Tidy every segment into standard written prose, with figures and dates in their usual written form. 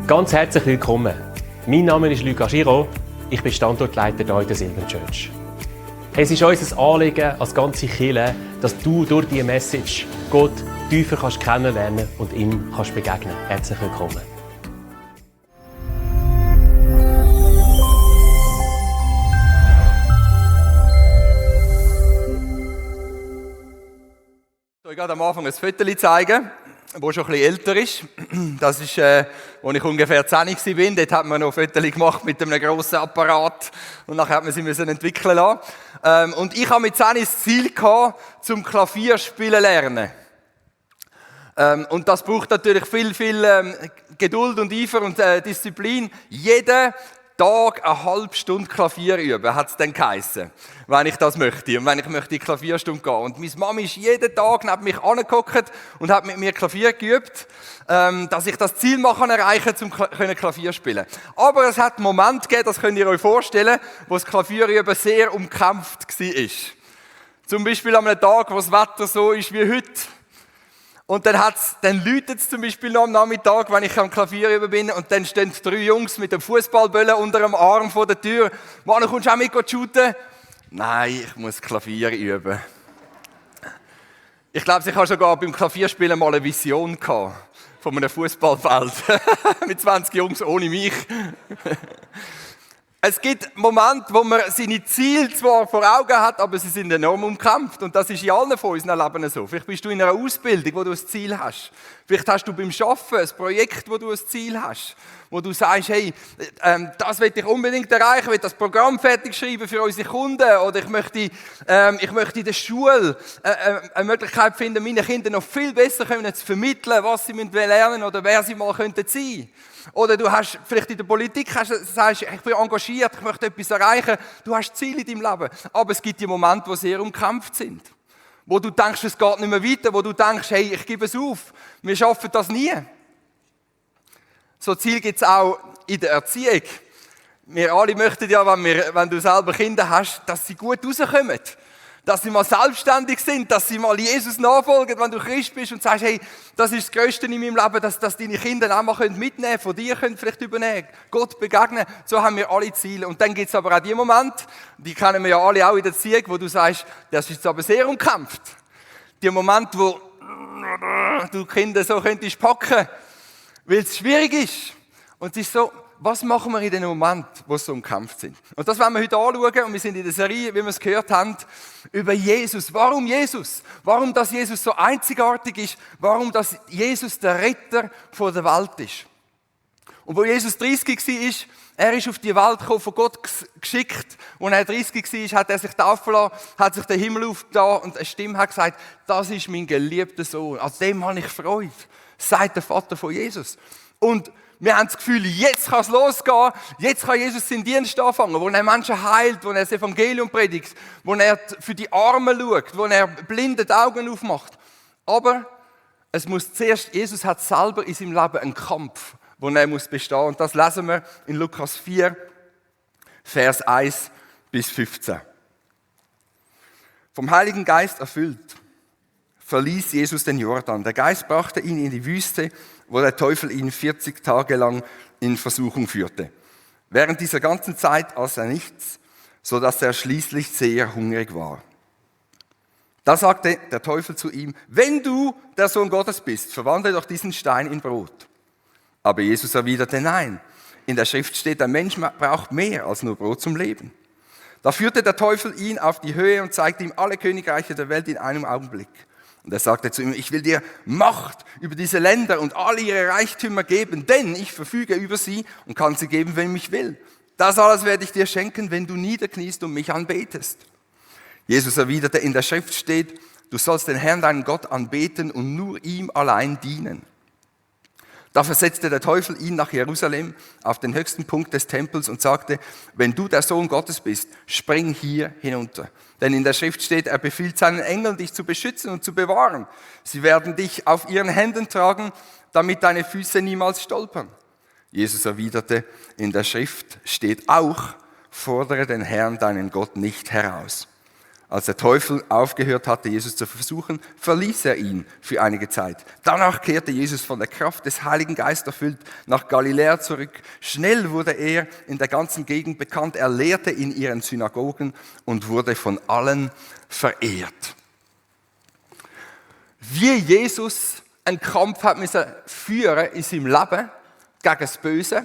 Ganz herzlich willkommen. Mein Name ist Luca Giraud. Ich bin Standortleiter hier in der Silvan Church. Es ist unser Anliegen als ganze Kirche, dass du durch diese Message Gott tiefer kannst kennenlernen und ihm kannst begegnen. Herzlich willkommen. Ich werde am Anfang ein Foto zeigen, das schon ein bisschen älter ist. Das ist, als ich ungefähr 10 war. Dort hat man noch Fotos gemacht mit einem grossen Apparat. Und nachher hat man sie entwickeln lassen. Und ich habe mit 10 das Ziel gehabt, zum Klavierspielen lernen. Und das braucht natürlich viel Geduld und Eifer und Disziplin. Jeden Tag eine halbe Stunde Klavier üben, hat es dann geheissen, wenn ich das möchte und wenn ich möchte in die Klavierstunde gehen. Und meine Mami ist jeden Tag neben mich angehockt und hat mit mir Klavier geübt, dass ich das Ziel mal erreichen kann, um Klavier zu spielen. Aber es hat einen Moment gegeben, das könnt ihr euch vorstellen, wo das Klavierüben sehr umkämpft war. Zum Beispiel an einem Tag, wo das Wetter so ist wie heute. Und dann läutet es zum Beispiel noch am Nachmittag, wenn ich am Klavier üben bin, und dann stehen 3 Jungs mit dem Fußballböllen unter dem Arm vor der Tür. Wann kommst du auch mit shooten? Nein, ich muss Klavier üben. Ich glaube, ich habe sogar beim Klavierspielen mal eine Vision gehabt von einem Fußballfeld mit 20 Jungs ohne mich. Es gibt Momente, wo man seine Ziele zwar vor Augen hat, aber sie sind enorm umkämpft. Und das ist in allen von unseren Leben so. Vielleicht bist du in einer Ausbildung, wo du ein Ziel hast. Vielleicht hast du beim Arbeiten ein Projekt, wo du ein Ziel hast. Wo du sagst, hey, das will ich unbedingt erreichen, ich will das Programm fertig schreiben für unsere Kunden. Oder ich möchte in der Schule eine Möglichkeit finden, meinen Kindern noch viel besser zu vermitteln, was sie lernen müssen oder wer sie mal sein könnten. Oder du hast vielleicht in der Politik, sagst, ich bin engagiert, ich möchte etwas erreichen. Du hast Ziele in deinem Leben. Aber es gibt die Momente, die sehr umkämpft sind. Wo du denkst, es geht nicht mehr weiter. Wo du denkst, hey, ich gebe es auf. Wir schaffen das nie. So Ziel gibt es auch in der Erziehung. Wir alle möchten ja, wenn du selber Kinder hast, dass sie gut rauskommen. Dass sie mal selbstständig sind, dass sie mal Jesus nachfolgen, wenn du Christ bist und sagst, hey, das ist das Größte in meinem Leben, dass deine Kinder auch mal mitnehmen können, von dir können vielleicht übernehmen, Gott begegnen. So haben wir alle Ziele. Und dann gibt es aber auch die Momente, die kennen wir ja alle auch in der Erziehung, wo du sagst, das ist aber sehr umkämpft. Die Momente, wo du Kinder so könntest packen, weil es schwierig ist. Und es ist so, was machen wir in den Momenten, wo sie so umkämpft sind? Und das wollen wir heute anschauen. Und wir sind in der Serie, wie wir es gehört haben, über Jesus. Warum Jesus? Warum, dass Jesus so einzigartig ist? Warum, dass Jesus der Retter von der Welt ist? Und wo Jesus 30 war, er ist auf die Welt gekommen, von Gott geschickt. Und er 30 war, hat er sich taufen lassen, hat sich den Himmel aufgetan und eine Stimme hat gesagt, das ist mein geliebter Sohn. An dem habe ich Freude, sagt der Vater von Jesus. Und wir haben das Gefühl, jetzt kann es losgehen, jetzt kann Jesus seinen Dienst anfangen, wo er Menschen heilt, wo er das Evangelium predigt, wo er für die Armen schaut, wo er blinde die Augen aufmacht. Aber es muss zuerst, Jesus hat selber in seinem Leben einen Kampf, wo er muss bestehen. Und das lesen wir in Lukas 4, Vers 1 bis 15. Vom Heiligen Geist erfüllt, verließ Jesus den Jordan. Der Geist brachte ihn in die Wüste, wo der Teufel ihn 40 Tage lang in Versuchung führte. Während dieser ganzen Zeit aß er nichts, sodass er schließlich sehr hungrig war. Da sagte der Teufel zu ihm, wenn du der Sohn Gottes bist, verwandle doch diesen Stein in Brot. Aber Jesus erwiderte, nein, in der Schrift steht, der Mensch braucht mehr als nur Brot zum Leben. Da führte der Teufel ihn auf die Höhe und zeigte ihm alle Königreiche der Welt in einem Augenblick. Und er sagte zu ihm, ich will dir Macht über diese Länder und alle ihre Reichtümer geben, denn ich verfüge über sie und kann sie geben, wenn ich will. Das alles werde ich dir schenken, wenn du niederkniest und mich anbetest. Jesus erwiderte, in der Schrift steht, du sollst den Herrn, deinen Gott, anbeten und nur ihm allein dienen. Da versetzte der Teufel ihn nach Jerusalem auf den höchsten Punkt des Tempels und sagte, wenn du der Sohn Gottes bist, spring hier hinunter. Denn in der Schrift steht, er befiehlt seinen Engeln, dich zu beschützen und zu bewahren. Sie werden dich auf ihren Händen tragen, damit deine Füße niemals stolpern. Jesus erwiderte, in der Schrift steht auch, fordere den Herrn, deinen Gott, nicht heraus. Als der Teufel aufgehört hatte, Jesus zu versuchen, verließ er ihn für einige Zeit. Danach kehrte Jesus von der Kraft des Heiligen Geistes erfüllt nach Galiläa zurück. Schnell wurde er in der ganzen Gegend bekannt. Er lehrte in ihren Synagogen und wurde von allen verehrt. Wie Jesus einen Kampf hat müssen führen in seinem Leben gegen das Böse,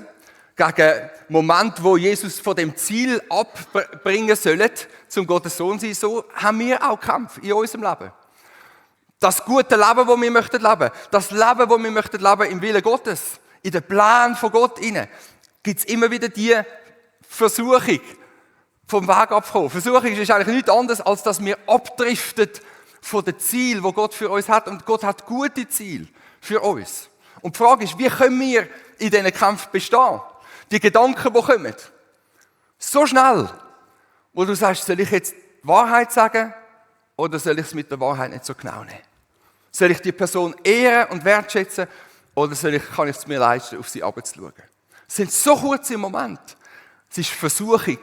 gegen den Moment, wo Jesus von dem Ziel abbringen soll, zum Gottes Sohn sein, so haben wir auch Kampf in unserem Leben. Das gute Leben, das wir möchten leben, das Leben, das wir möchten leben im Willen Gottes, in den Plan von Gott hinein, gibt es immer wieder die Versuchung, vom Weg abzukommen. Versuchung ist eigentlich nichts anderes, als dass wir abdriften von dem Ziel, das Gott für uns hat. Und Gott hat gute Ziele für uns. Und die Frage ist, wie können wir in diesen Kämpfen bestehen? Die Gedanken, die kommen. So schnell, wo du sagst, soll ich jetzt die Wahrheit sagen oder soll ich es mit der Wahrheit nicht so genau nehmen? Soll ich die Person ehren und wertschätzen oder kann ich es mir leisten, auf sie herabzuschauen? Es sind so kurze Momente. Es ist Versuchung.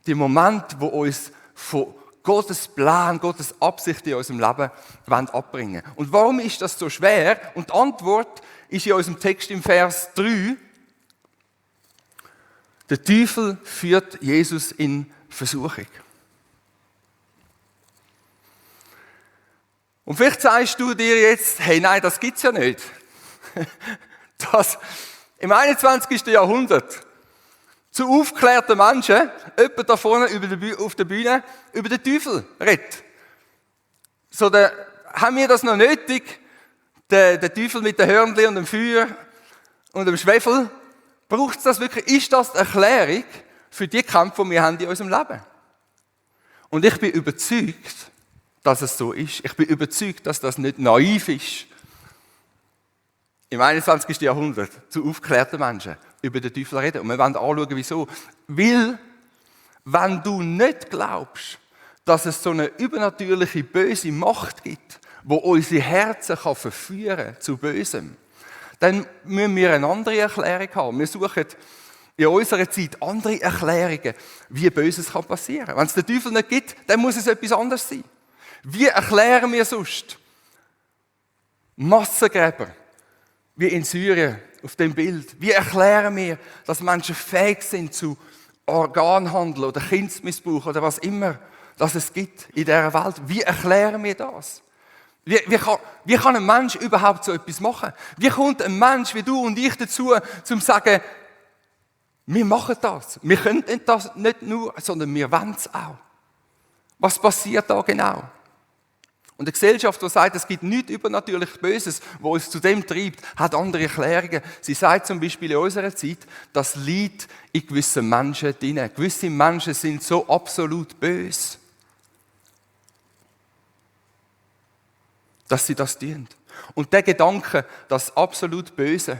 Die Momente, die uns von Gottes Plan, Gottes Absicht in unserem Leben abbringen wollen. Und warum ist das so schwer? Und die Antwort ist in unserem Text im Vers 3. Der Teufel führt Jesus in Versuchung. Und vielleicht sagst du dir jetzt, hey, nein, das gibt's ja nicht. Dass im 21. Jahrhundert zu aufgeklärten Menschen jemand da vorne auf der Bühne über den Teufel redet. So, haben wir das noch nötig? Der Teufel mit den Hörnchen und dem Feuer und dem Schwefel? Braucht es das wirklich? Ist das die Erklärung für die Kämpfe, die wir haben in unserem Leben? Und ich bin überzeugt, dass es so ist. Ich bin überzeugt, dass das nicht naiv ist. Im 21. Jahrhundert zu aufgeklärten Menschen über den Teufel reden. Und wir wollen anschauen, wieso. Weil, wenn du nicht glaubst, dass es so eine übernatürliche, böse Macht gibt, die unsere Herzen verführen kann zu Bösem, dann müssen wir eine andere Erklärung haben. Wir suchen in unserer Zeit andere Erklärungen, wie Böses passieren kann. Wenn es den Teufel nicht gibt, dann muss es etwas anderes sein. Wie erklären wir sonst Massengräber, wie in Syrien auf dem Bild? Wie erklären wir, dass Menschen fähig sind zu Organhandel oder Kindsmissbrauch oder was immer, dass es gibt in dieser Welt? Wie erklären wir das? Wie kann ein Mensch überhaupt so etwas machen? Wie kommt ein Mensch wie du und ich dazu, zum zu sagen, wir machen das. Wir können das nicht nur, sondern wir wollen es auch. Was passiert da genau? Und eine Gesellschaft, die sagt, es gibt nichts übernatürlich Böses, was uns zu dem treibt, hat andere Erklärungen. Sie sagt zum Beispiel in unserer Zeit, das liegt in gewissen Menschen drin. Gewisse Menschen sind so absolut böse, dass sie das tun. Und der Gedanke, dass absolut Böse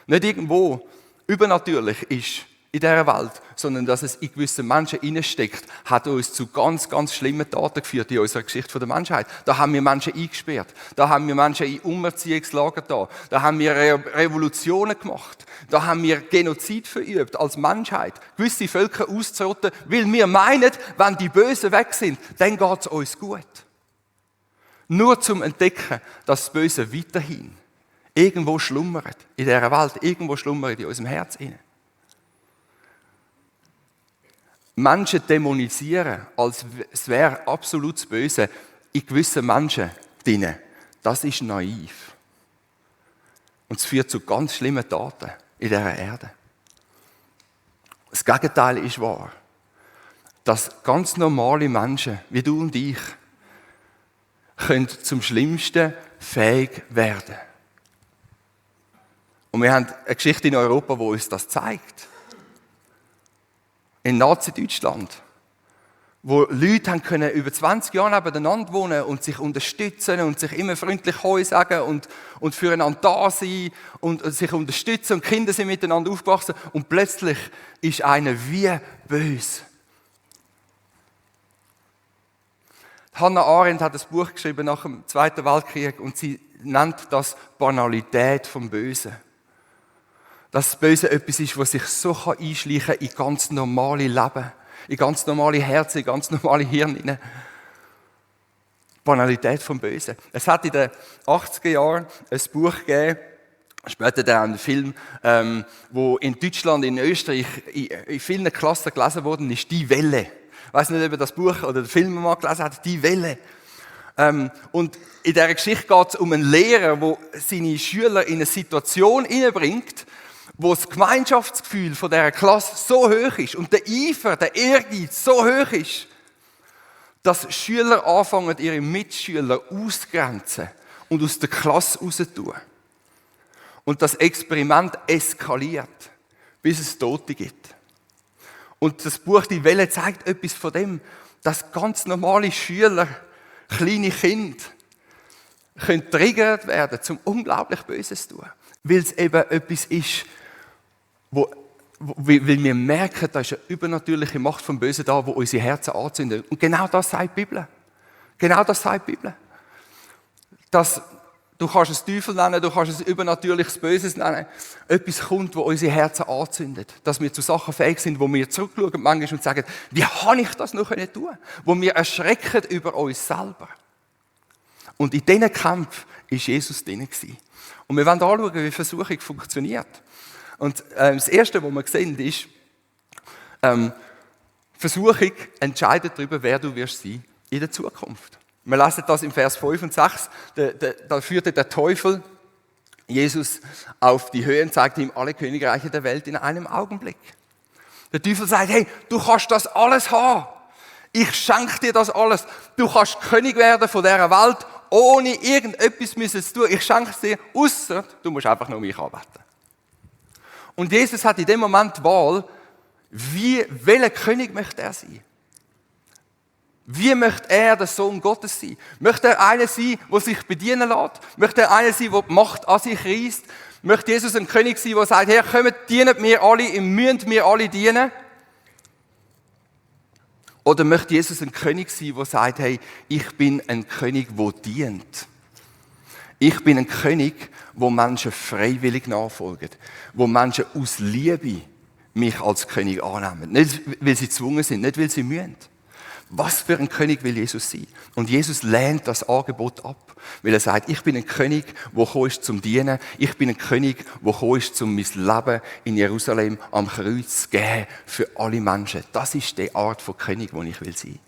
nicht irgendwo übernatürlich ist in dieser Welt, sondern dass es in gewissen Menschen hineinsteckt, hat uns zu ganz, ganz schlimmen Taten geführt in unserer Geschichte der Menschheit. Da haben wir Menschen eingesperrt, da haben wir Menschen in Umerziehungslager da haben wir Revolutionen gemacht, da haben wir Genozid verübt als Menschheit, gewisse Völker auszurotten, weil wir meinen, wenn die Bösen weg sind, dann geht es uns gut. Nur zum Entdecken, dass das Böse weiterhin irgendwo schlummert in dieser Welt, irgendwo schlummert in unserem Herz inne. Menschen dämonisieren, als es wäre absolut Böse in gewissen Menschen drin. Das ist naiv. Und es führt zu ganz schlimmen Taten in dieser Erde. Das Gegenteil ist wahr. Dass ganz normale Menschen, wie du und ich, können zum Schlimmsten fähig werden. Und wir haben eine Geschichte in Europa, die uns das zeigt. In Nazi-Deutschland, wo Leute haben können über 20 Jahre nebeneinander wohnen und sich unterstützen und sich immer freundlich Hoi sagen und füreinander da sein und sich unterstützen und Kinder sind miteinander aufgewachsen und plötzlich ist einer wie böse. Hannah Arendt hat ein Buch geschrieben nach dem Zweiten Weltkrieg und sie nennt das Banalität vom Bösen. Dass das Böse etwas ist, was sich so einschleichen kann in ganz normale Leben. in ganz normale Herzen, in ganz normale Hirn hinein. Banalität vom Bösen. Es hat in den 80er Jahren ein Buch gegeben, später dann einen Film, wo in Deutschland, in Österreich, in vielen Klassen gelesen worden ist, «Die Welle». Ich weiss nicht, ob ihr das Buch oder den Film mal gelesen habt, «Die Welle». Und in dieser Geschichte geht es um einen Lehrer, der seine Schüler in eine Situation hineinbringt, wo das Gemeinschaftsgefühl von dieser Klasse so hoch ist und der Eifer, der Ehrgeiz so hoch ist, dass Schüler anfangen, ihre Mitschüler auszugrenzen und aus der Klasse rauszutun. Und das Experiment eskaliert, bis es Tote gibt. Und das Buch «Die Welle» zeigt etwas von dem, dass ganz normale Schüler, kleine Kinder, können triggert werden, zum unglaublich Böses zu tun. Weil es eben etwas ist, weil wir merken, da ist eine übernatürliche Macht vom Bösen da, die unsere Herzen anzündet. Und genau das sagt die Bibel. Genau das sagt die Bibel. Dass du kannst es Teufel nennen, du kannst es übernatürliches Böses nennen. Etwas kommt, das unsere Herzen anzündet. Dass wir zu Sachen fähig sind, wo wir zurückschauen manchmal und sagen, wie habe ich das noch tun? Wo wir erschrecken über uns selber. Und in diesen Kämpfen war Jesus drin. Und wir wollen anschauen, wie Versuchung funktioniert. Und das Erste, was wir sehen, ist, Versuchung entscheidet darüber, wer du wirst sein in der Zukunft. Wir lesen das im Vers 5 und 6. Da führte der Teufel Jesus auf die Höhe und zeigte ihm alle Königreiche der Welt in einem Augenblick. Der Teufel sagt, hey, du kannst das alles haben. Ich schenke dir das alles. Du kannst König werden von dieser Welt, ohne irgendetwas zu tun. Ich schenke es dir, ausser du musst einfach nur mich anbeten. Und Jesus hat in dem Moment die Wahl, welcher König möchte er sein? Wie möchte er der Sohn Gottes sein? Möchte er einer sein, der sich bedienen lässt? Möchte er einer sein, der die Macht an sich reißt? Möchte Jesus ein König sein, der sagt, hey, kommt, dient mir alle, ihr müsst mir alle dienen? Oder möchte Jesus ein König sein, der sagt, hey, ich bin ein König, der dient? Ich bin ein König, wo Menschen freiwillig nachfolgen, wo Menschen aus Liebe mich als König annehmen. Nicht, weil sie gezwungen sind, nicht, weil sie müssen. Was für ein König will Jesus sein? Und Jesus lehnt das Angebot ab, weil er sagt, ich bin ein König, der gekommen ist zum Dienen. Ich bin ein König, der gekommen ist, um mein Leben in Jerusalem am Kreuz zu geben für alle Menschen. Das ist die Art von König, die ich will sein.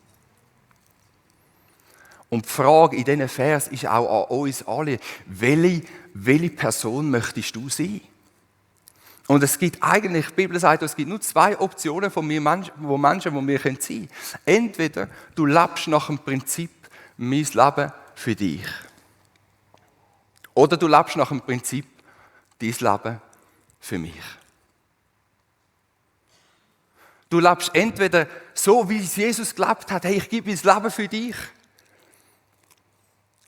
Und die Frage in diesen Vers ist auch an uns alle, welche Person möchtest du sein? Und es gibt eigentlich, die Bibel sagt, es gibt nur zwei Optionen von mir, wo Menschen, die wir sein können. Entweder du lebst nach dem Prinzip, mein Leben für dich. Oder du lebst nach dem Prinzip, dein Leben für mich. Du lebst entweder so, wie es Jesus gelebt hat, hey, ich gebe mein Leben für dich.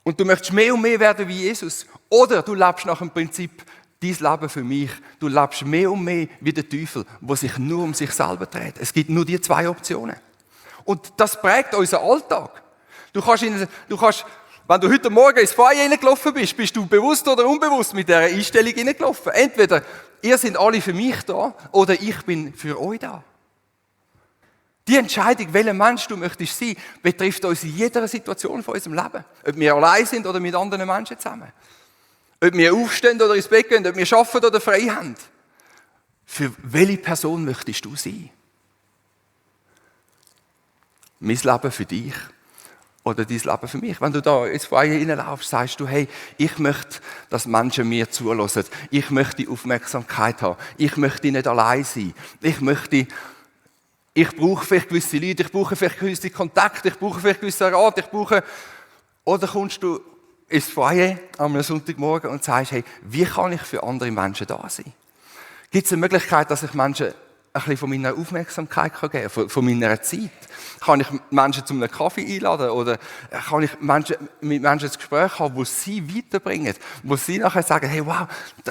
Und du möchtest mehr und mehr werden wie Jesus. Oder du lebst nach dem Prinzip, dein Leben für mich. Du lebst mehr und mehr wie der Teufel, der sich nur um sich selber dreht. Es gibt nur die zwei Optionen. Und das prägt unseren Alltag. Du kannst, wenn du heute Morgen ins Feuer hineingelaufen bist du bewusst oder unbewusst mit dieser Einstellung hineingelaufen. Entweder ihr seid alle für mich da oder ich bin für euch da. Die Entscheidung, welcher Mensch du möchtest sein, betrifft uns in jeder Situation von unserem Leben. Ob wir allein sind oder mit anderen Menschen zusammen. Ob wir aufstehen oder ins Bett gehen, ob wir arbeiten oder frei haben. Für welche Person möchtest du sein? Mein Leben für dich oder dein Leben für mich? Wenn du da ins Feuer hineinlaufst, sagst du, hey, ich möchte, dass Menschen mir zuhören. Ich möchte Aufmerksamkeit haben. Ich möchte nicht allein sein. Ich brauche vielleicht gewisse Leute, ich brauche vielleicht gewisse Kontakte, ich brauche vielleicht gewissen Rat, Oder kommst du ins Feuer am Sonntagmorgen und sagst, hey, wie kann ich für andere Menschen da sein? Gibt es eine Möglichkeit, dass ich Menschen ein bisschen von meiner Aufmerksamkeit geben kann, von meiner Zeit? Kann ich Menschen zu einem Kaffee einladen oder kann ich mit Menschen ein Gespräch haben, das sie weiterbringen, wo sie nachher sagen, hey, wow,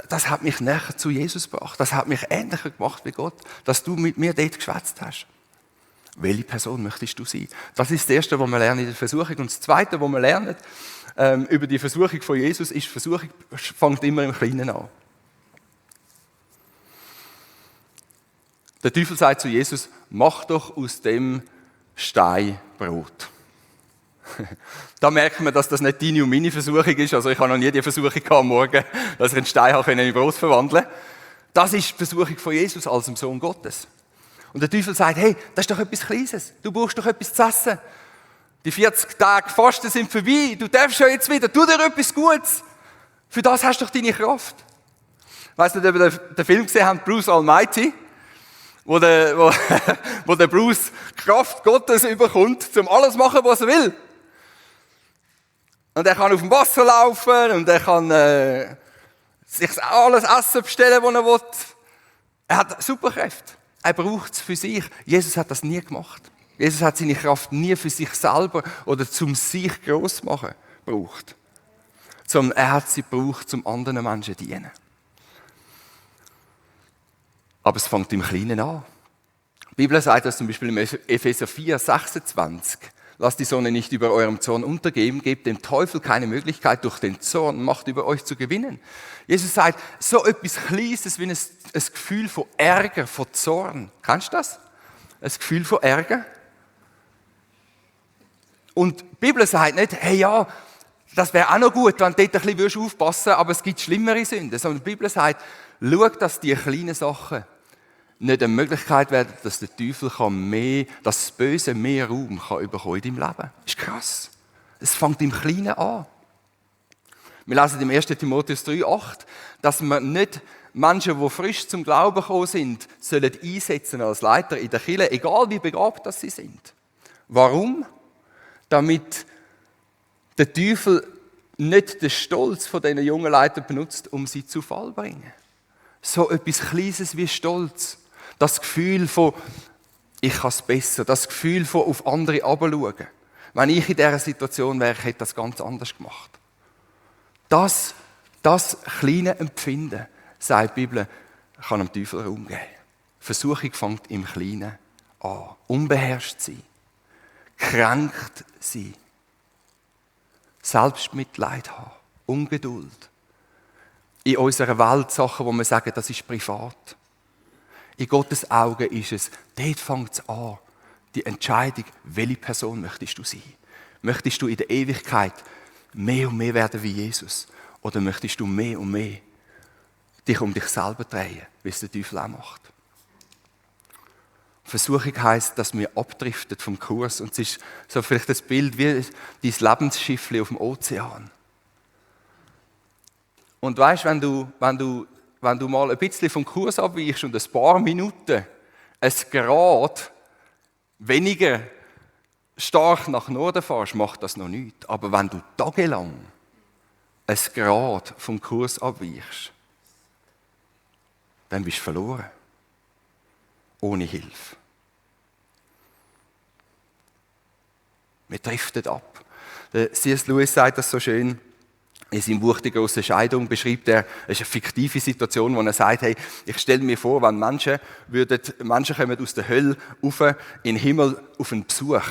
das hat mich näher zu Jesus gebracht, das hat mich ähnlicher gemacht wie Gott, dass du mit mir dort geschwätzt hast. Welche Person möchtest du sein? Das ist das Erste, was wir lernen in der Versuchung. Und das Zweite, was wir lernen über die Versuchung von Jesus, ist, Versuchung fängt immer im Kleinen an. Der Teufel sagt zu Jesus, mach doch aus dem Stein Brot. Da merkt man, dass das nicht deine und meine Versuchung ist. Also ich habe noch nie die Versuchung gehabt am Morgen, dass ich einen Stein in Brot verwandeln konnte. Das ist die Versuchung von Jesus als dem Sohn Gottes. Und der Teufel sagt, hey, das ist doch etwas Kleines. Du brauchst doch etwas zu essen. Die 40 Tage Fasten sind vorbei. Du darfst ja jetzt wieder. Tu dir etwas Gutes. Für das hast du doch deine Kraft. Ich weiss nicht, ob ihr den Film gesehen habt, Bruce Almighty, wo der Bruce Kraft Gottes überkommt, um alles zu machen, was er will. Und er kann auf dem Wasser laufen und er kann sich alles Essen bestellen, was er will. Er hat Superkräfte. Er braucht es für sich. Jesus hat das nie gemacht. Jesus hat seine Kraft nie für sich selber oder zum sich gross machen gebraucht. Sondern er hat sie gebraucht, um anderen Menschen zu dienen. Aber es fängt im Kleinen an. Die Bibel sagt das zum Beispiel im Epheser 4, 26. Lasst die Sonne nicht über eurem Zorn untergehen, gebt dem Teufel keine Möglichkeit, durch den Zorn Macht über euch zu gewinnen. Jesus sagt, so etwas Kleines wie ein Gefühl von Ärger, von Zorn. Kennst du das? Ein Gefühl von Ärger? Und die Bibel sagt nicht, hey ja, das wäre auch noch gut, wenn du dort ein bisschen aufpassen würdest, aber es gibt schlimmere Sünden. Sondern die Bibel sagt, schau, dass die kleinen Sachen nicht eine Möglichkeit werden, dass der Teufel dass das Böse mehr Raum kann bekommen in deinem Leben. Das ist krass. Es fängt im Kleinen an. Wir lesen im 1. Timotheus 3,8, dass man nicht Menschen, die frisch zum Glauben gekommen sind, sollen einsetzen als Leiter in der Kirche, egal wie begabt das sie sind. Warum? Damit der Teufel nicht den Stolz von diesen jungen Leitern benutzt, um sie zu Fall zu bringen. So etwas Kleines wie Stolz. Das Gefühl von, ich kann es besser. Das Gefühl von, auf andere herabschauen. Wenn ich in dieser Situation wäre, hätte ich das ganz anders gemacht. Das kleine Empfinden, sagt die Bibel, kann dem Teufel Raum geben. Versuchung fängt im Kleinen an. Unbeherrscht sein. Kränkt sein. Selbstmitleid haben. Ungeduld. In unserer Welt Sachen, wo wir sagen, das ist privat. In Gottes Augen ist es, dort fängt es an, die Entscheidung, welche Person möchtest du sein? Möchtest du in der Ewigkeit mehr und mehr werden wie Jesus? Oder möchtest du mehr und mehr dich um dich selber drehen, wie es der Teufel auch macht? Versuchung heisst, dass wir abdriften vom Kurs. Und es ist so vielleicht das Bild wie dein Lebensschiffchen auf dem Ozean. Und weißt, wenn du mal ein bisschen vom Kurs abweichst und ein paar Minuten ein Grad weniger stark nach Norden fährst, macht das noch nichts. Aber wenn du tagelang ein Grad vom Kurs abweichst, dann bist du verloren. Ohne Hilfe. Wir driften ab. C.S. Lewis sagt das so schön. In seinem Buch «Die große Scheidung» beschreibt er, es ist eine fiktive Situation, wo er sagt, hey, ich stelle mir vor, wenn Menschen kommen aus der Hölle rauf in den Himmel auf einen Besuch, um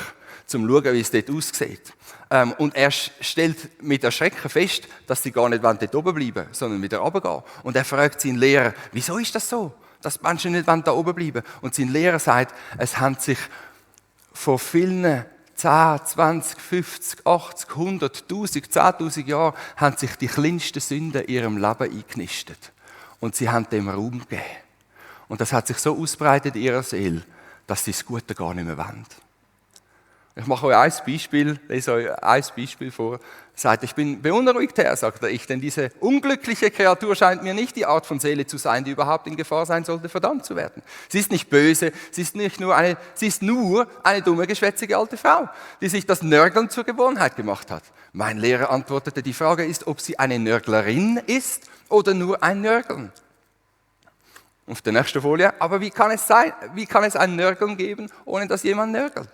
zu schauen, wie es dort aussieht. Und er stellt mit Erschrecken fest, dass sie gar nicht dort oben bleiben, sondern wieder runtergehen. Und er fragt seinen Lehrer, wieso ist das so, dass Menschen nicht da oben bleiben? Und sein Lehrer sagt, es haben sich vor vielen 10, 20, 50, 80, 100, 1000, 10.000 Jahren haben sich die kleinsten Sünden in ihrem Leben eingenistet. Und sie haben dem Raum gegeben. Und das hat sich so ausbreitet in ihrer Seele, dass sie das Gute gar nicht mehr wollen. Ich mache euch lese euch ein Beispiel vor. Sagt, ich bin beunruhigt, Herr, sagte ich, denn diese unglückliche Kreatur scheint mir nicht die Art von Seele zu sein, die überhaupt in Gefahr sein sollte, verdammt zu werden. Sie ist nicht böse, sie ist nur eine dumme, geschwätzige alte Frau, die sich das Nörgeln zur Gewohnheit gemacht hat. Mein Lehrer antwortete, die Frage ist, ob sie eine Nörglerin ist oder nur ein Nörgeln. Auf der nächsten Folie, aber wie kann es ein Nörgeln geben, ohne dass jemand nörgelt?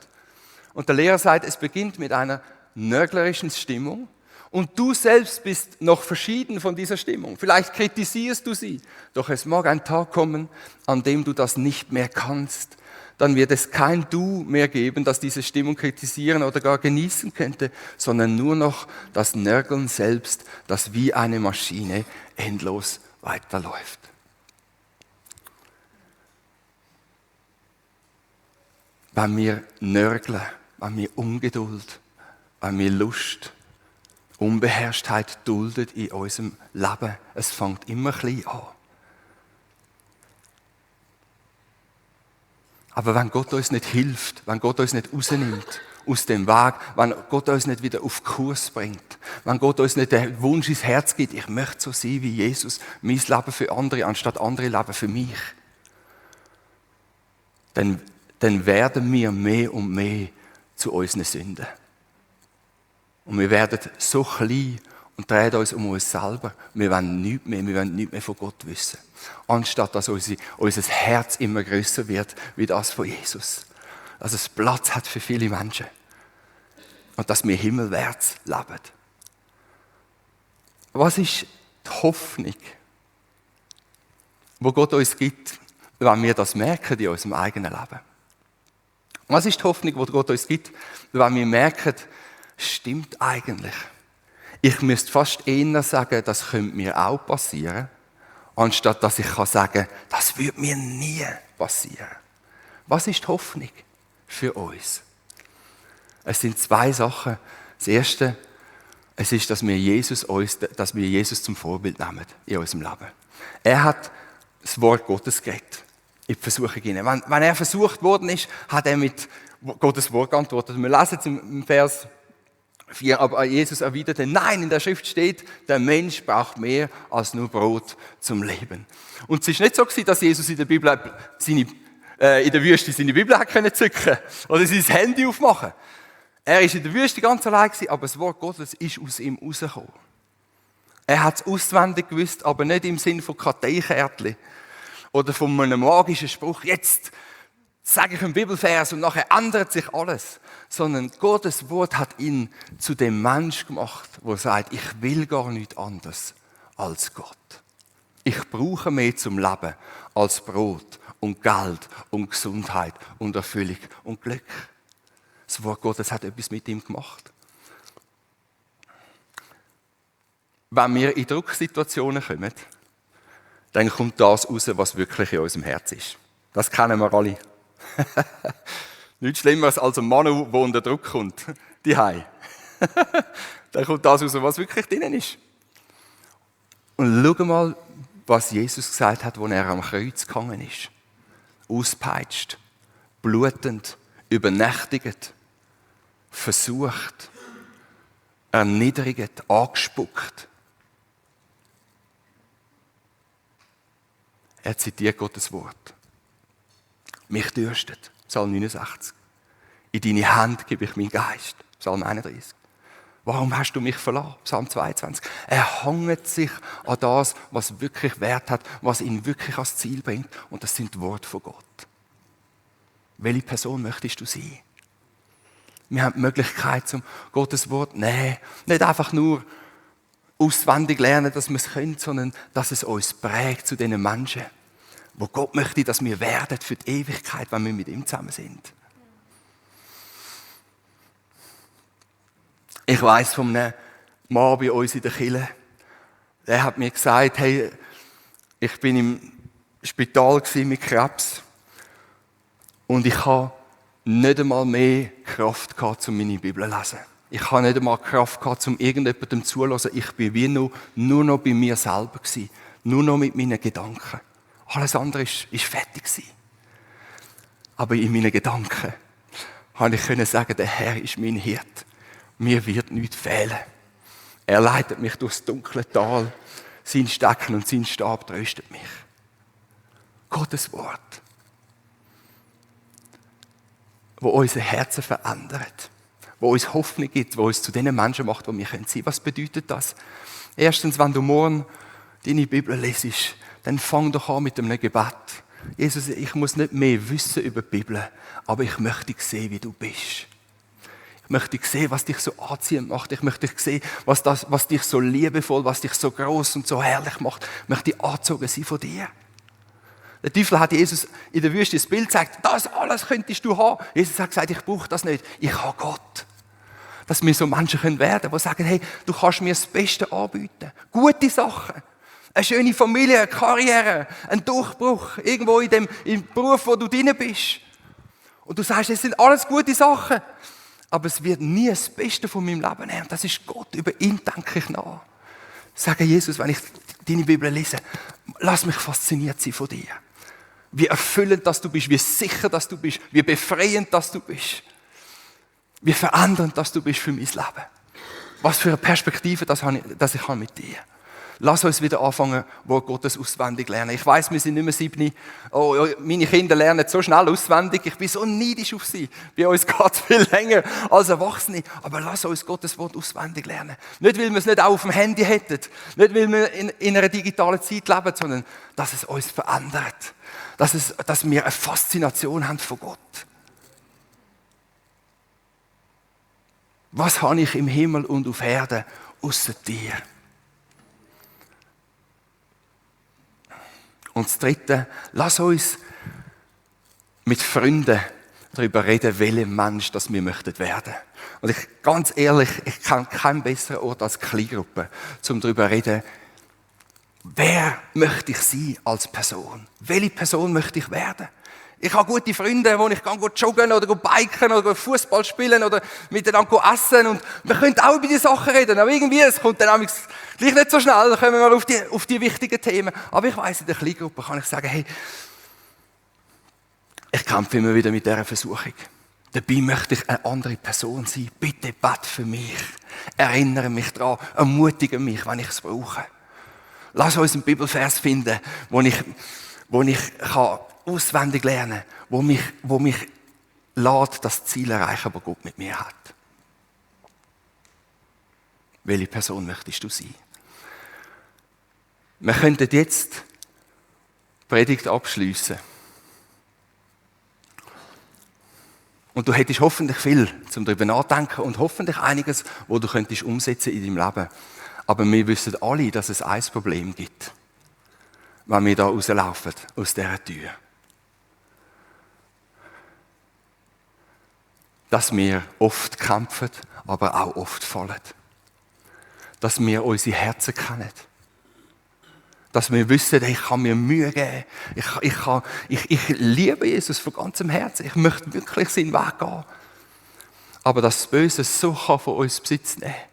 Und der Lehrer sagt, es beginnt mit einer nörglerischen Stimmung und du selbst bist noch verschieden von dieser Stimmung. Vielleicht kritisierst du sie, doch es mag ein Tag kommen, an dem du das nicht mehr kannst. Dann wird es kein Du mehr geben, das diese Stimmung kritisieren oder gar genießen könnte, sondern nur noch das Nörgeln selbst, das wie eine Maschine endlos weiterläuft. wenn wir nörgeln, wenn wir Ungeduld, wenn wir Lust, Unbeherrschtheit dulden in unserem Leben. Es fängt immer klein an. Aber wenn Gott uns nicht hilft, wenn Gott uns nicht rausnimmt aus dem Weg, wenn Gott uns nicht wieder auf Kurs bringt, wenn Gott uns nicht den Wunsch ins Herz gibt, ich möchte so sein wie Jesus, mein Leben für andere, anstatt andere Leben für mich, dann werden wir mehr und mehr zu unseren Sünden. Und wir werden so klein und drehen uns um uns selber. Wir wollen nichts mehr von Gott wissen. Anstatt dass unser Herz immer grösser wird, wie das von Jesus. Dass es Platz hat für viele Menschen. Und dass wir himmelwärts leben. Was ist die Hoffnung, die Gott uns gibt, wenn wir das merken in unserem eigenen Leben? Was ist die Hoffnung, die Gott uns gibt, wenn wir merken, stimmt eigentlich? Ich müsste fast eher sagen, das könnte mir auch passieren, anstatt dass ich sagen kann, das würde mir nie passieren. Was ist die Hoffnung für uns? Es sind 2 Sachen. Das erste, es ist, dass wir Jesus zum Vorbild nehmen in unserem Leben. Er hat das Wort Gottes geredet, in die Versuchung hinein. Wenn er versucht worden ist, hat er mit Gottes Wort geantwortet. Wir lesen es im Vers 4, aber Jesus erwiderte, nein, in der Schrift steht, der Mensch braucht mehr als nur Brot zum Leben. Und es ist nicht so gewesen, dass Jesus in der Wüste seine Bibel hat können zücken oder sein Handy aufmachen. Er ist in der Wüste ganz allein gewesen, aber das Wort Gottes ist aus ihm rausgekommen. Er hat es auswendig gewusst, aber nicht im Sinn von Karteikärtchen oder von einem magischen Spruch. Jetzt sage ich einen Bibelvers und nachher ändert sich alles. Sondern Gottes Wort hat ihn zu dem Mensch gemacht, der sagt, ich will gar nichts anderes als Gott. Ich brauche mehr zum Leben als Brot und Geld und Gesundheit und Erfüllung und Glück. Das Wort Gottes hat etwas mit ihm gemacht. Wenn wir in Drucksituationen kommen, dann kommt das raus, was wirklich in unserem Herz ist. Das kennen wir alle. Nichts Schlimmeres als ein Mann, der unter Druck kommt. Die Hause. Dann kommt das raus, was wirklich drinnen ist. Und schau mal, was Jesus gesagt hat, als er am Kreuz gehangen ist. Auspeitscht, blutend, übernächtigt, versucht, erniedrigt, angespuckt. Er zitiert Gottes Wort. Mich dürstet, Psalm 69. In deine Hand gebe ich meinen Geist, Psalm 31. Warum hast du mich verlassen, Psalm 22. Er hängt sich an das, was wirklich Wert hat, was ihn wirklich ans Ziel bringt. Und das sind die Worte von Gott. Welche Person möchtest du sein? Wir haben die Möglichkeit, zum Gottes Wort nehmen. Nicht einfach nur auswendig lernen, dass wir es können, sondern dass es uns prägt zu diesen Menschen, wo Gott möchte, dass wir werden für die Ewigkeit, wenn wir mit ihm zusammen sind. Ich weiss von einem Mann bei uns in der Kirche, der hat mir gesagt, hey, ich bin im Spital mit Krebs und ich habe nicht einmal mehr Kraft gehabt, um meine Bibel zu lesen. Ich habe nicht einmal Kraft gehabt, um irgendjemandem zuzuhören. Ich bin wie nur noch bei mir selber gewesen. Nur noch mit meinen Gedanken. Alles andere ist fertig gewesen. Aber in meinen Gedanken konnte ich sagen, der Herr ist mein Hirt. Mir wird nichts fehlen. Er leitet mich durchs dunkle Tal. Sein Stecken und sein Stab tröstet mich. Gottes Wort, wo unsere Herzen verändert, wo uns Hoffnung gibt, wo uns zu den Menschen macht, wo wir sein können. Was bedeutet das? Erstens, wenn du morgen deine Bibel lesest, dann fang doch an mit einem Gebet. Jesus, ich muss nicht mehr wissen über die Bibel, aber ich möchte sehen, wie du bist. Ich möchte sehen, was dich so anziehend macht. Ich möchte sehen, was dich so liebevoll, was dich so groß und so herrlich macht. Ich möchte angezogen sein von dir. Der Teufel hat Jesus in der Wüste das Bild gezeigt, das alles könntest du haben. Jesus hat gesagt, ich brauche das nicht. Ich habe Gott. Dass wir so Menschen werden können, die sagen, hey, du kannst mir das Beste anbieten. Gute Sachen. Eine schöne Familie, eine Karriere, ein Durchbruch. Irgendwo im Beruf, wo du drin bist. Und du sagst, es sind alles gute Sachen. Aber es wird nie das Beste von meinem Leben nehmen. Das ist Gott. Über ihn denke ich nach. Sage Jesus, wenn ich deine Bibel lese, lass mich fasziniert sein von dir. Wie erfüllend, dass du bist, wie sicher, dass du bist, wie befreiend, dass du bist. Wie verändernd, dass du bist für mein Leben. Was für eine Perspektive das ich habe mit dir. Lass uns wieder anfangen, Wort Gottes auswendig lernen. Ich weiss, wir sind nicht mehr 7. Oh, meine Kinder lernen so schnell auswendig. Ich bin so neidisch auf sie. Bei uns geht es viel länger als Erwachsene. Aber lass uns Gottes Wort auswendig lernen. Nicht, weil wir es nicht auch auf dem Handy hätten. Nicht, weil wir in einer digitalen Zeit leben, sondern dass es uns verändert. Dass wir eine Faszination haben von Gott. Was habe ich im Himmel und auf Erden außer dir? Und das Dritte, lass uns mit Freunden darüber reden, welchen Mensch das wir möchten werden. Und ganz ehrlich, ich kenne keinen besseren Ort als Kleingruppe, um darüber zu reden, wer möchte ich sein als Person? Welche Person möchte ich werden? Ich habe gute Freunde, wo ich joggen oder biken oder Fußball spielen oder miteinander essen. Und wir können auch über die Sachen reden. Aber irgendwie, es kommt dann gleich nicht so schnell, dann kommen wir auf die wichtigen Themen. Aber ich weiss, in der Kleingruppe kann ich sagen, hey, ich kämpfe immer wieder mit dieser Versuchung. Dabei möchte ich eine andere Person sein. Bitte bete für mich. Erinnere mich daran. Ermutige mich, wenn ich es brauche. Lass uns einen Bibelvers finden, wo ich kann auswendig lernen, wo mich lässt, das Ziel erreichen, das Gott mit mir hat. Welche Person möchtest du sein? Wir könnten jetzt die Predigt abschliessen. Und du hättest hoffentlich viel zum darüber nachdenken und hoffentlich einiges, wo du könntest umsetzen in deinem Leben. Aber wir wissen alle, dass es ein Problem gibt, wenn wir da rauslaufen aus dieser Tür. Dass wir oft kämpfen, aber auch oft fallen. Dass wir unsere Herzen kennen. Dass wir wissen, ich kann mir Mühe geben. Ich liebe Jesus von ganzem Herzen. Ich möchte wirklich seinen Weg gehen. Aber dass das Böse so von uns Besitz nehmen kann.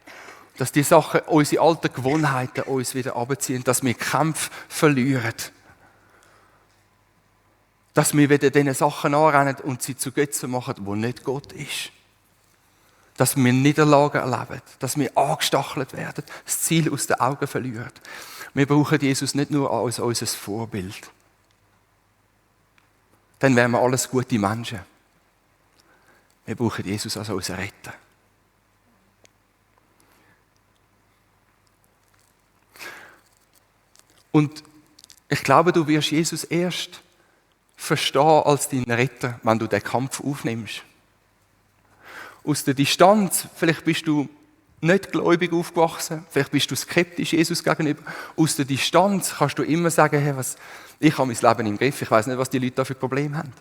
Dass die Sachen, unsere alten Gewohnheiten uns wieder abziehen. Dass wir Kämpfe verlieren. Dass wir wieder diesen Sachen anrennen und sie zu Götzen machen, wo nicht Gott ist. Dass wir Niederlagen erleben. Dass wir angestachelt werden. Das Ziel aus den Augen verlieren. Wir brauchen Jesus nicht nur als unser Vorbild. Dann wären wir alles gute Menschen. Wir brauchen Jesus als unseren Retter. Und ich glaube, du wirst Jesus erst verstehen als deinen Retter, wenn du den Kampf aufnimmst. Aus der Distanz, vielleicht bist du nicht gläubig aufgewachsen, vielleicht bist du skeptisch Jesus gegenüber. Aus der Distanz kannst du immer sagen, hey, ich habe mein Leben im Griff, ich weiß nicht, was die Leute da für Probleme haben.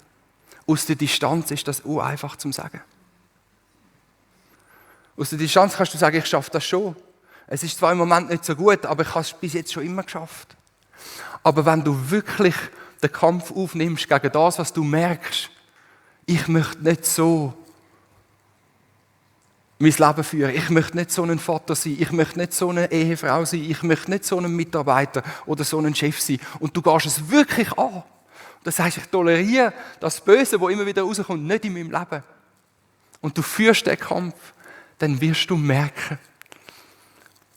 Aus der Distanz ist das auch einfach zu sagen. Aus der Distanz kannst du sagen, ich schaffe das schon. Es ist zwar im Moment nicht so gut, aber ich habe es bis jetzt schon immer geschafft. Aber wenn du wirklich den Kampf aufnimmst gegen das, was du merkst, ich möchte nicht so mein Leben führen. Ich möchte nicht so ein Vater sein. Ich möchte nicht so eine Ehefrau sein. Ich möchte nicht so ein Mitarbeiter oder so ein Chef sein. Und du gehst es wirklich an. Das heißt, ich toleriere das Böse, das immer wieder rauskommt, nicht in meinem Leben. Und du führst den Kampf, dann wirst du merken,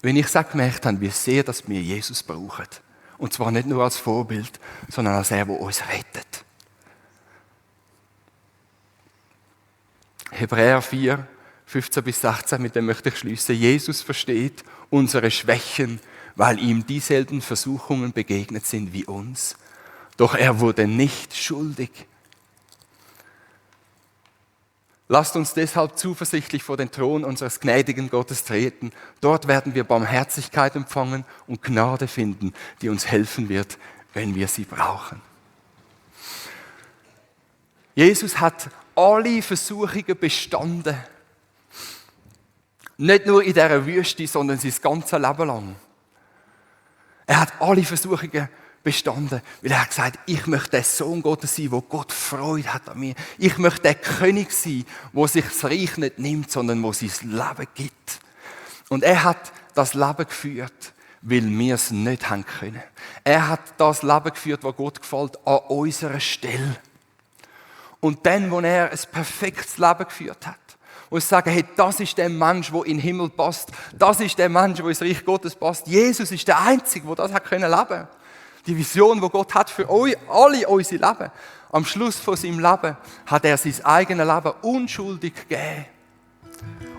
wenn ich es gemerkt habe, wie sehr, dass wir Jesus brauchen. Und zwar nicht nur als Vorbild, sondern als er, der uns rettet. Hebräer 4, 15 bis 16, mit dem möchte ich schließen. Jesus versteht unsere Schwächen, weil ihm dieselben Versuchungen begegnet sind wie uns. Doch er wurde nicht schuldig. Lasst uns deshalb zuversichtlich vor den Thron unseres gnädigen Gottes treten. Dort werden wir Barmherzigkeit empfangen und Gnade finden, die uns helfen wird, wenn wir sie brauchen. Jesus hat alle Versuchungen bestanden. Nicht nur in dieser Wüste, sondern sein ganzes Leben lang. Er hat alle Versuchungen bestanden, weil er hat gesagt, ich möchte der Sohn Gottes sein, wo Gott Freude hat an mir. Ich möchte der König sein, wo sich das Reich nicht nimmt, sondern wo sein Leben gibt. Und er hat das Leben geführt, weil wir es nicht haben können. Er hat das Leben geführt, was Gott gefällt, an unserer Stelle. Und dann, wo er ein perfektes Leben geführt hat, und sagen, hey, das ist der Mensch, der in den Himmel passt. Das ist der Mensch, der ins Reich Gottes passt. Jesus ist der Einzige, der das hat leben konnte. Die Vision, die Gott hat für euch, alle unsere Leben. Am Schluss von seinem Leben hat er sein eigenes Leben unschuldig gegeben.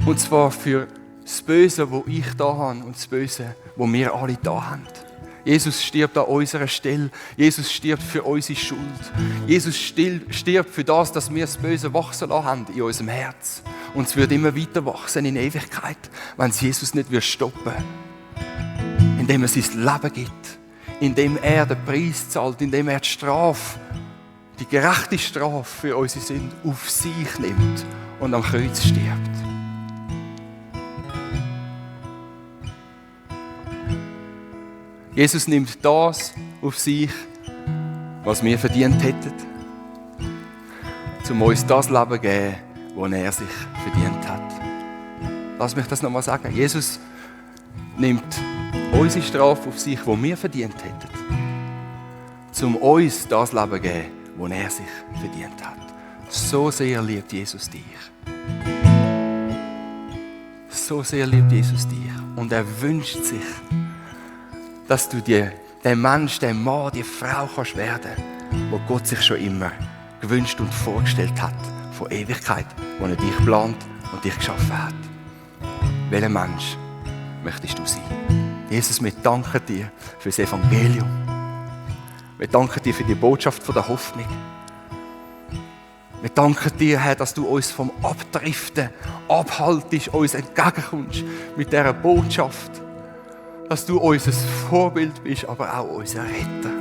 Und zwar für das Böse, das ich da habe und das Böse, das wir alle da haben. Jesus stirbt an unserer Stelle. Jesus stirbt für unsere Schuld. Jesus stirbt für das, dass wir das Böse wachsen lassen haben in unserem Herz. Und es wird immer weiter wachsen in Ewigkeit, wenn es Jesus nicht stoppen wird. Indem er sein Leben gibt. Indem er den Preis zahlt. Indem er die Strafe, die gerechte Strafe für unsere Sünden auf sich nimmt und am Kreuz stirbt. Jesus nimmt das auf sich, was wir verdient hätten, um uns das Leben zu geben, das er sich verdient hat. Lass mich das nochmal sagen. Jesus nimmt unsere Strafe auf sich, die wir verdient hätten, um uns das Leben zu geben, das er sich verdient hat. So sehr liebt Jesus dich. So sehr liebt Jesus dich. Und er wünscht sich, dass du der Mensch, der Mann, die Frau kannst werden, wo Gott sich schon immer gewünscht und vorgestellt hat, von Ewigkeit, wo er dich plant und dich geschaffen hat. Welcher Mensch möchtest du sein? Jesus, wir danken dir für das Evangelium. Wir danken dir für die Botschaft von der Hoffnung. Wir danken dir, Herr, dass du uns vom Abdriften abhaltest, uns entgegenkommst mit dieser Botschaft. Dass du unser Vorbild bist, aber auch unser Retter.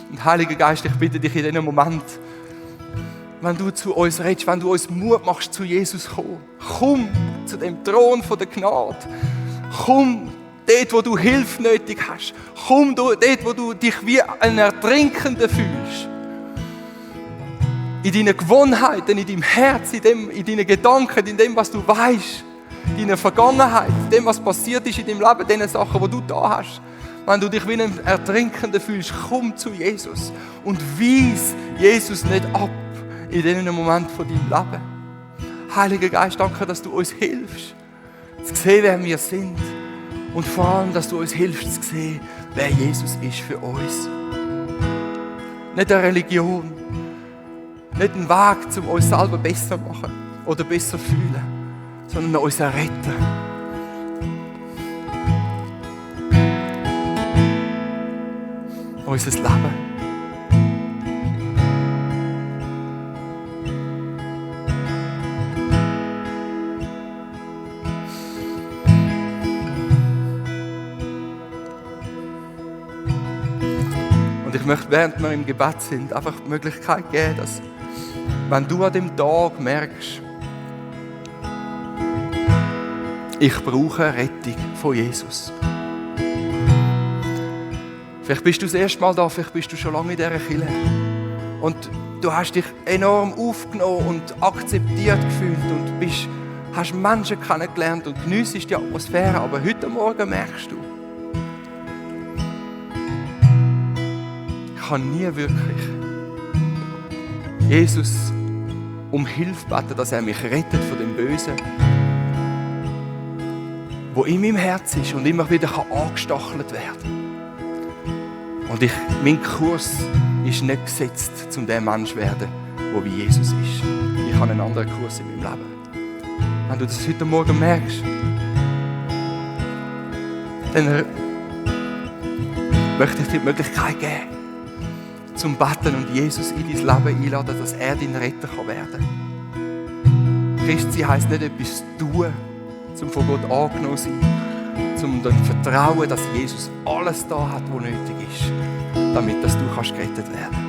Und Heiliger Geist, ich bitte dich in diesem Moment, wenn du zu uns redest, wenn du uns Mut machst, zu Jesus zu kommen, komm zu dem Thron der Gnade. Komm dort, wo du Hilfe nötig hast. Komm dort, wo du dich wie ein Ertrinkender fühlst. In deinen Gewohnheiten, in deinem Herz, in deinen Gedanken, in dem, was du weißt, in deiner Vergangenheit, in dem, was passiert ist in deinem Leben, den Sachen, die du da hast. Wenn du dich wie ein Ertrinkender fühlst, komm zu Jesus und weis Jesus nicht ab in diesem Moment von deinem Leben. Heiliger Geist, danke, dass du uns hilfst, zu sehen, wer wir sind. Und vor allem, dass du uns hilfst, zu sehen, wer Jesus ist für uns. Nicht eine Religion. Nicht ein Weg, um uns selber besser zu machen oder besser zu fühlen, sondern unser Retter. Unser Leben. Und ich möchte, während wir im Gebet sind, einfach die Möglichkeit geben, dass wenn du an dem Tag merkst, ich brauche Rettung von Jesus. Vielleicht bist du das erste Mal da, vielleicht bist du schon lange in dieser Kirche. Und du hast dich enorm aufgenommen und akzeptiert gefühlt und hast Menschen kennengelernt und geniessest die Atmosphäre. Aber heute Morgen merkst du, ich kann nie wirklich Jesus um Hilfe beten, dass er mich rettet von dem Bösen, wo in meinem Herz ist und immer wieder angestachelt werden kann. Und mein Kurs ist nicht gesetzt, um der Mensch zu werden, der wie Jesus ist. Ich habe einen anderen Kurs in meinem Leben. Wenn du das heute Morgen merkst, dann möchte ich dir die Möglichkeit geben, zum Beten und Jesus in dein Leben einladen, dass er dein Retter werden kann. Christsein heisst nicht etwas tun, um von Gott angenommen zu sein, um dann vertrauen, dass Jesus alles da hat, was nötig ist, damit dass du gerettet werden kannst.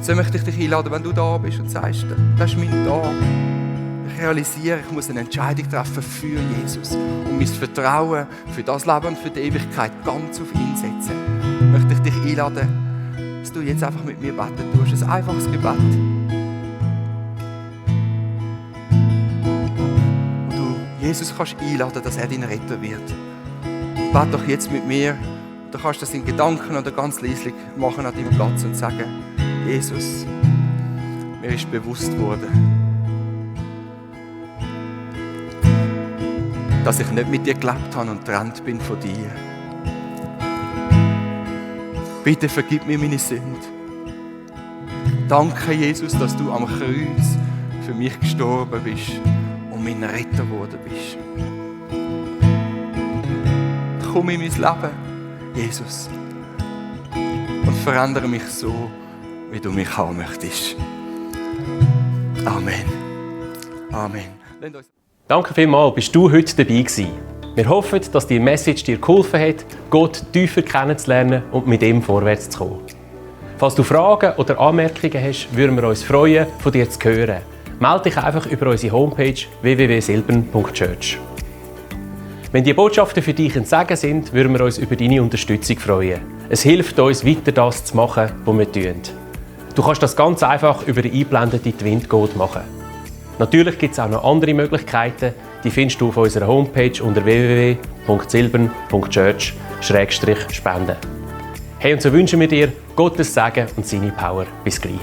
Und so möchte ich dich einladen, wenn du da bist und sagst, das ist mein Tag. Ich realisiere, ich muss eine Entscheidung treffen für Jesus und mein Vertrauen für das Leben und für die Ewigkeit ganz auf ihn setzen. Möchte ich dich einladen, dass du jetzt einfach mit mir beten tust. Ein einfaches Gebet. Und du Jesus kannst einladen, dass er dein Retter wird. Bete doch jetzt mit mir. Du kannst das in Gedanken oder ganz leislich machen an deinem Platz und sagen, Jesus, mir ist bewusst worden, dass ich nicht mit dir gelebt habe und getrennt bin von dir. Bitte vergib mir meine Sünde. Danke, Jesus, dass du am Kreuz für mich gestorben bist und mein Retter geworden bist. Komm in mein Leben, Jesus, und verändere mich so, wie du mich haben möchtest. Amen. Amen. Danke vielmals, bist du heute dabei gewesen. Wir hoffen, dass die Message dir geholfen hat, Gott tiefer kennenzulernen und mit ihm vorwärts zu kommen. Falls du Fragen oder Anmerkungen hast, würden wir uns freuen, von dir zu hören. Melde dich einfach über unsere Homepage www.silbern.church. Wenn die Botschaften für dich ein Segen sind, würden wir uns über deine Unterstützung freuen. Es hilft uns, weiter das zu machen, was wir tun. Du kannst das ganz einfach über den eingeblendeten Twint-Code machen. Natürlich gibt es auch noch andere Möglichkeiten, die findest du auf unserer Homepage unter www.silbern.church/spenden. Hey, und so wünschen wir dir Gottes Segen und seine Power. Bis gleich.